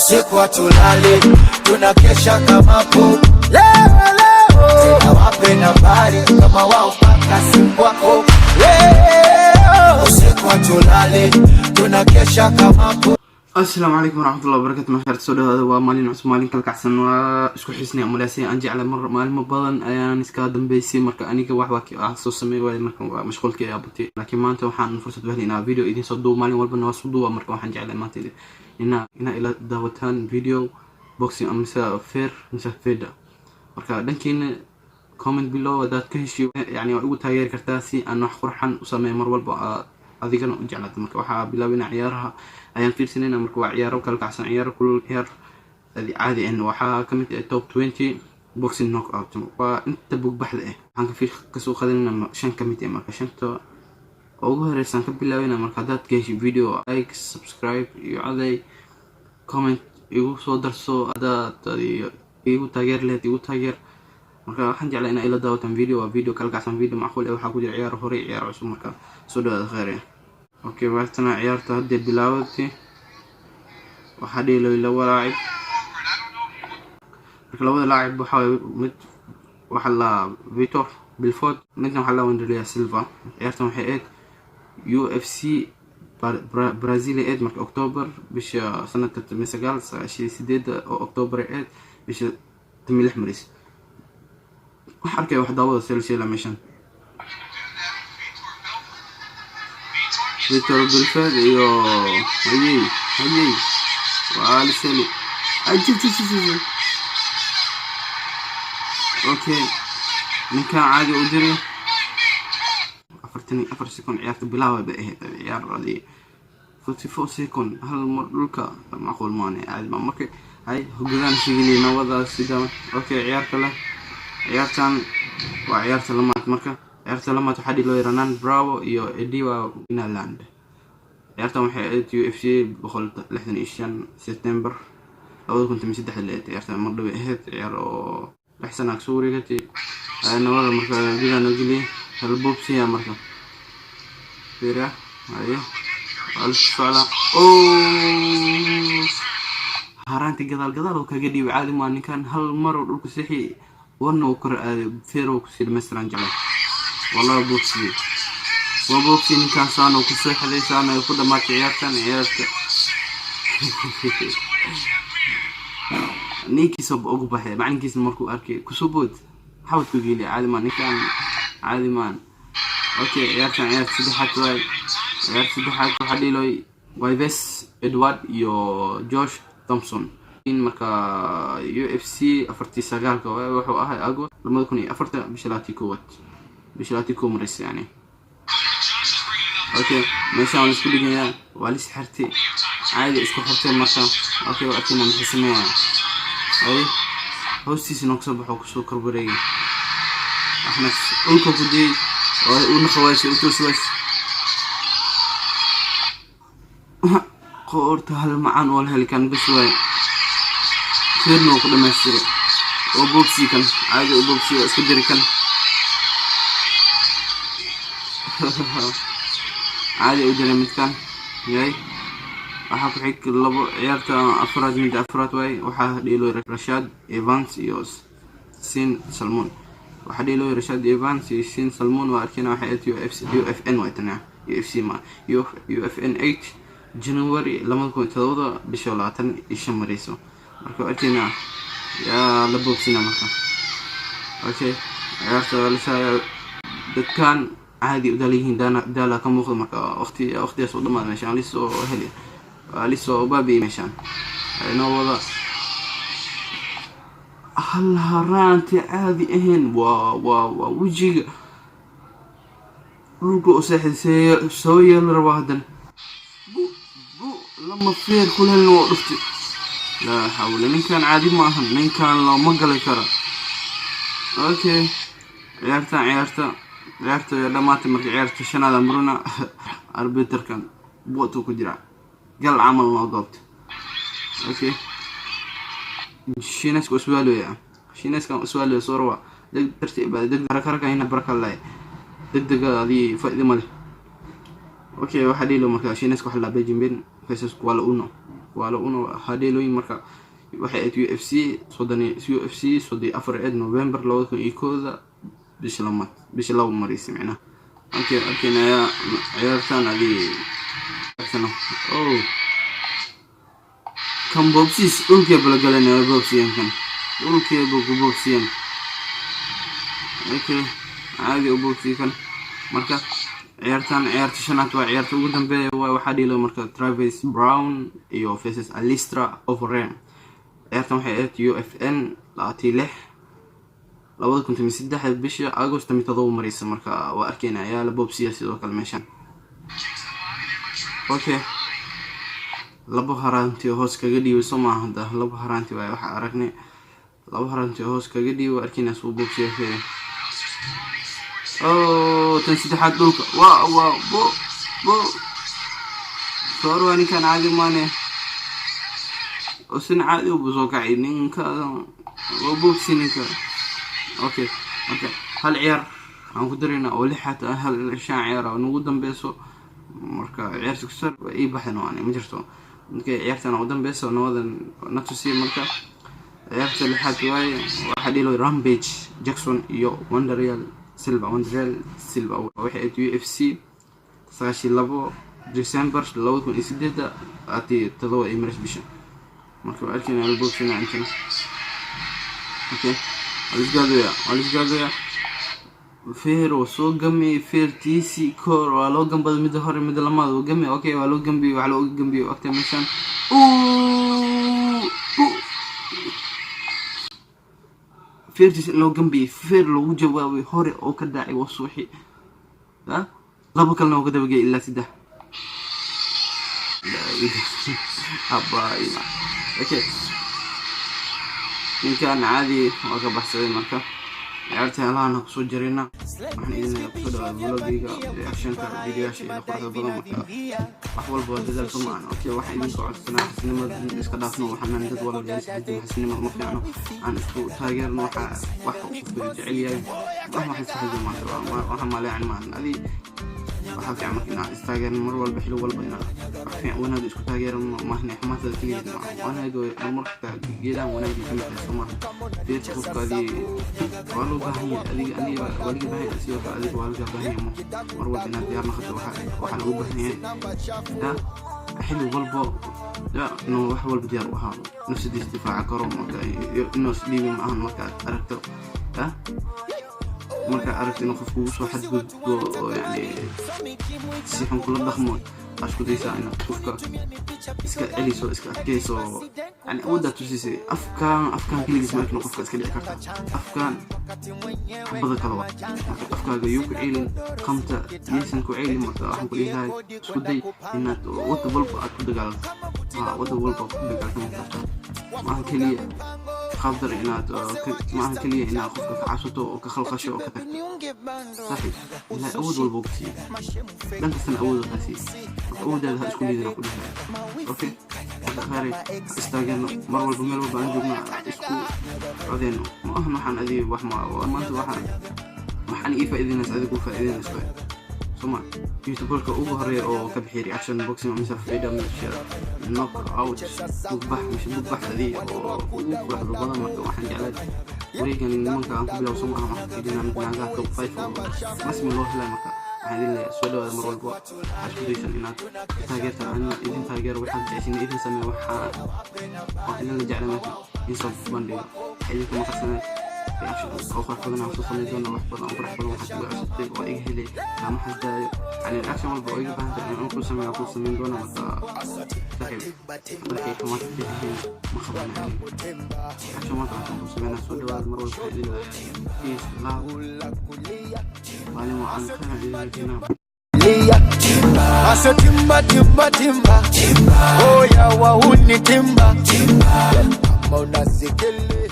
Usiku hatulali, tunakesha kama kuku. Leo leo, tena wape nambari kama wao paka simu kwako. Leo usiku hatulali, tunakesha kama kuku. Asalaamu calaykum waraxmatullahi wabarakatu. Maxaad soo dhawaada, waa maalin cusub, maalin kala kacsan. Waa isku xisnay umaleysay aan jeclay mar maalmo badan ayaan iska dambeysay. Marka aniga wax waa soo sameey waay, marka waa mashquulkii ayaa batay, laakiin maanta waxaan fursad u helay inaa video idin soo duubo. Maalin walbana waa soo duuba. Marka waxaan jeclay maanta inaa ila daawataan video boxing mise feer mise feda. Marka dhankiina comment below haddaad ka heshiyo, yani waa igu taageeri kartaa si aan wax qurxan u sameeyo mar walba adigana u jeclaata. Marka waxaa bilaabina ciyaaraha ayaan fiirsanayna. Marka waa ciyaaro kala kacsan, ciyaaro kulul, ciyaar caadi ah. Waxaa kamid ah top 20 boxing knockout, waa inta bugbaxda ah. Waxaan ka fiir kasoo qadanayna shan kamid ah. Marka shanta ugu horeysaan ka bilaabina. Marka haddaad ka heshay video, like, subscribe iyo coday, comment igu soo darso. Haddaad igu taageer lahayd, igu taageer. Marka waxaan jeclaa inaa ila daawataan video. Waa video kala kacsan, video macquul eh. Waxaa ku jira ciyaar hore, ciyaar cusub. Marka soo dhawaada, kheyr. Okay, waatana ciyaarta hadday bilaabatay. Waxaa dheeloy laba laacib. Marka labada laacib waxaa mid waxaa la Vitor Belfort, midna waxaa la Wanderlei Silva. Ciyaartan waxay ahayd UFC Brazil ahayd. Marka October bisha sanadka 1998 oo October ahayd, bisha 16 maris. Wax arkay, wax daawada sel meeshan Vitor Belfort iyo hayey hayey waa liseli. Okay, ninkan caadi u diray 44 second. Ciyaarta bilaawa bay ahayd, ciyaar adi 44 second hal mar dhulka macquul maane, caadi ma. Marka hay hoggaan sigili nabada sida. Okay, ciyaar kale. Ciyaartan waa ciyaarta lamaad. Marka ciyaarta lamaad waxaa dhilooy Renan Bravo iyo Ediwa Winaland. Ciyaartan waxay ahayd UFC 165, September 2013 leedahay. Ciyaartan mar dhow ahayd, ciyaar oo 6 sana kasoo wareegatay nabada. Marka gudaha noo geliyay halboobsiya. Marka fiiriya, haye, waa la socdaa. Oh, haraanti gadaal gadaal oo kaga dhiibay. Caadi maa ninkan, hal mar oo dhulka sixi warna uu kor aaday, feer oo kusii dhamaystiran jeclay. Wallahi boobsiye, waa boobsi ninkan. Saan oo ku seexday, saan ay ku dhamaatay ciyaartan. Ciyaarta ninkiisa ugu baxay, macalinkiisa markuu arkay kusoo bood xawadku geliya. Caadi maan ninkan, caadi maan. Okay, ciyaartan ciyaarta saddexaad waay. Ciyaarta saddexaad waxaa dhiiloy Yves Edward iyo Josh Thompson. Marka UFC 49-ka wuxuu ahay Agost 2004, bisha 21aad, bisha 21 mareysa yani. Okay, meeshaan waa isku dhigayaa, waa lis xirtay, caadi isku xirtay. Marka okay, waa arkayna maxay sameeyaa. Ay hoostiisana kasoo baxo, kusoo korbareegay, waxna dhulka ku dayay oo u naqawaysay, u toosways qoorta. Hal macaan oo la heli kan bas waay, feerna uu ku dhamaystiray oo boobsii kan caadi u boobsii, waa iska jiri kan caadi u jiray midkan yahay. Waxaa ku xig labo ciyaarta afraad, midda afraad waay. Waxaa dheeloy Rashad Evans iyo Sin Salmon. Waxaa dheeloy Rashad Evans iyo Sin Salmon. Waa arkeyna, waxay ahayd UFN waay tana, UFC ma, UFN 8, January 2007, bisha 25 mareyso. Marka arkeyna yaa la boobsina. Marka okay, ciyaarta waa lisaya, dadkan caadi u daal yihiin, daala ka muuqda. Marka waqti waqtigaas u dhamaada meeshaan lisoo heli, waa lisoo baabi'iyey meeshaan inoo wada hal haraanti caadi ahayn. Waa wejiga dhulka u seexday, soo yeeli rabaa haddana bu bu lama feer kulelna waa dhuftay. Laa xawla, ninkan caadi ma ahan, ninkan looma gali karo. Okay, ciyaartan ciyaarta dhamaatay. Marka ciyaarta shanaada muruna arbiterkan bootu ku jira gal camal noo goobta. Okay, shiineska uswaalooya, shiineskan uswaalooya soo rabaa. Deg tartiib, deg haraka ina baraka lay, deg dega adii faa'iido ma leh. Okay, waxaa dhiilo marka shiineska waxa la Beijing versus Kuala Uno. Waa la una hadheelooyin. Marka waxay ahayd UFC 30, UFC 34 eed, November 2001-da, bisha lamaad, bisha laba maraysa micnaha. Okay, arkeenayaa ciyaartan adi. Oh, kan boobsiis dhulkee balagaleen, waa boobsiyan, kan dhulkee buu ku boobsiyan. Okay, caadi u boobsiye kan. Marka ciyaartan ciyaarta shanaad waa ciyaarta ugu dambeeya waa. Waxaa dhiilo marka Travis Browne iyo versus Alistair Overeem. Ciyaartan waxay ahayd UFN 26, 2013, bisha Agost 17 mareysa. Marka waa arkeyna ayaa la boobsiya sidoo kale meeshan. Okay, labo haraanti hoos kaga dhiibay, soo maaha? Hadda labo haraanti waay waxaa aragnay, labo haraanti hoos kaga dhiibay. Waa arkeyna suu boobsiya. Fiiri. Oh, tan saddexaad dhulka waa bo bo soor. Waa ninkan caadi maane, usin caadi ubu soo kacay ninka, waa boobsi ninka. Okay, marka hal ciyaar waxaan ku daraynaa oo lixaad ah, hal shan ciyaar oo nagu dambeyso. Marka ciyaarta kusar waa ii baxdan oo ani ma jirto. Marka ciyaartan ugu dambeyso nawadan na tusiya. Marka ciyaarta lixaad waaye. Waxaa dhilo Rampage Jackson iyo Wanderlei Silva. Wanderlei Silva waxay ahayd UFC 92, December 2008, 37 ay maris bisha. Marka waa arkayna alboobsina intan. Okay, waa lisgaadooya, waa lisgaadooya. Feer oo soo gamay feertiisii koor waa loo gambaday. Midda hore, midda lamaad waa gamay. Okay, waa loo gambiyey, waxaa looga gambiyey agta meeshan. Uu feertiis in loo gambiyey, feer loogu jawaabay hore oo ka dhacay, waa suuxi. Ha labo kalena oo ka dabageyay ilaa saddex. Abaa, okay, ninkan caadi waa ka baxsaday. Marka ciyaarta halahana kusoo jarayna. Waxaan idin leeyahay kusoo dhawaada vlogayga, reactionka, videoyaasha iyo quruxda badan. Marka wax walba waa dadaal, soo maahan? Okay, waxaan idinka codsanaa xasinimada in iska dhaafno. Waxaan dad walaalayaal saxiibtin, xasinimada ma fiicno. Aan isku taageerno waxa wax qofku jecel yahay. Wax iska xasdo maanta waxa maleecan maahan. Adi waxaa fiican marka inaan istaageerno mar walba, xili walba, inaan wax fiican wanaag isku taageerno maahne xumaantada keligeed maaha. Wanaag marmarka geedahan wanaagii kamid tahay, soo maaha? Feerta qofka adi waa loo baahan yahay. Adiga aniga waa laga baahan yahay, sidoo kale adiga waa laga baahan yahay. Mar walba inaad diyaar noqoto waxaa lagu baahan yahay ya xilli walba ya inuu wax walba diyaar u ahaado, nafsadiisa difaaca karo. Marka inuu isdhiibi ma ahan. Markaad aragto ya markaad aragto inuu qofku ugu soo xadgudbo oo yani si xun kula dhaqmo, waxaad isku daysaa inaad qofka iska celiso, iska adkeyso, yani awooddaad tusisay. Afkaan, afkaan keligiis ma arkin qofka iska dhici karta. Afkaan xabada kale waa. Marka afkaaga yuu ku ceelin, qamta yaysan ku ceelin. Marka waxaan ku dhihi lahay isku day inaad wadda walba aad ku dagaalanto. Ha, wadda walba ku dagaaltami karta. Maaha keliya qaabdar inaad maaha keliya inaad qofka ka cabsato oo ka khalkhasho oo ka tagto. Saaxiib, Ilaahay awood walba ku siiyey, dhan kastana awood kaa siiyey. Marka awooddaada ha isku liidina ku dhihi. Okay, marka khaaray istaagano mar walba, meel walba aan joogno isku codeyno. Ma ahan waxaan adiga wax ma maanta waxaan ii faa'iideynaysa, adiga kuu faa'iideynaysa waay, soma? Youtuberka ugu horeeya oo ka bixiyay reaction boxing mise freedom mise knock out bugbax mise bugbax adii oo ugu quruxda badan. Marka waxaan jeclay wareegan nimanka aan ku bilaw, soo maaha? Waxaan fiirinaa mid naagaha top 5 oo rasmi loo helay. Marka waxaan idin leeyahay soo dhawaada. Mar walba waxaa isku daysan inaad taageerta, aan idin taageero waxaad jeceshin idin sameeyo, waxaa waan idin la jeclay. Marka idin soo bandhigo waxa idinka maqarsanay reaction oo qurux badan aan soo samayn doona, wax badan oo qurux badan. Waxaad iga codsatay waa iga helay, kaama xasdaayo. Yani reaction walba oo iga baahan tahay inaan ku sameeyo, ku samayn doona. Marka saaxiib, markay xumaanta ka ahayn ma qabanayo reaction maanta waxaan ku sameynaa. Soo dhawaada mar walba. Waxaan idin leeyahay peace, love, maalin wacan, khayr aan idin rajaynaa. Ase timba timba timba, oya wahuni timba, kama unasikele.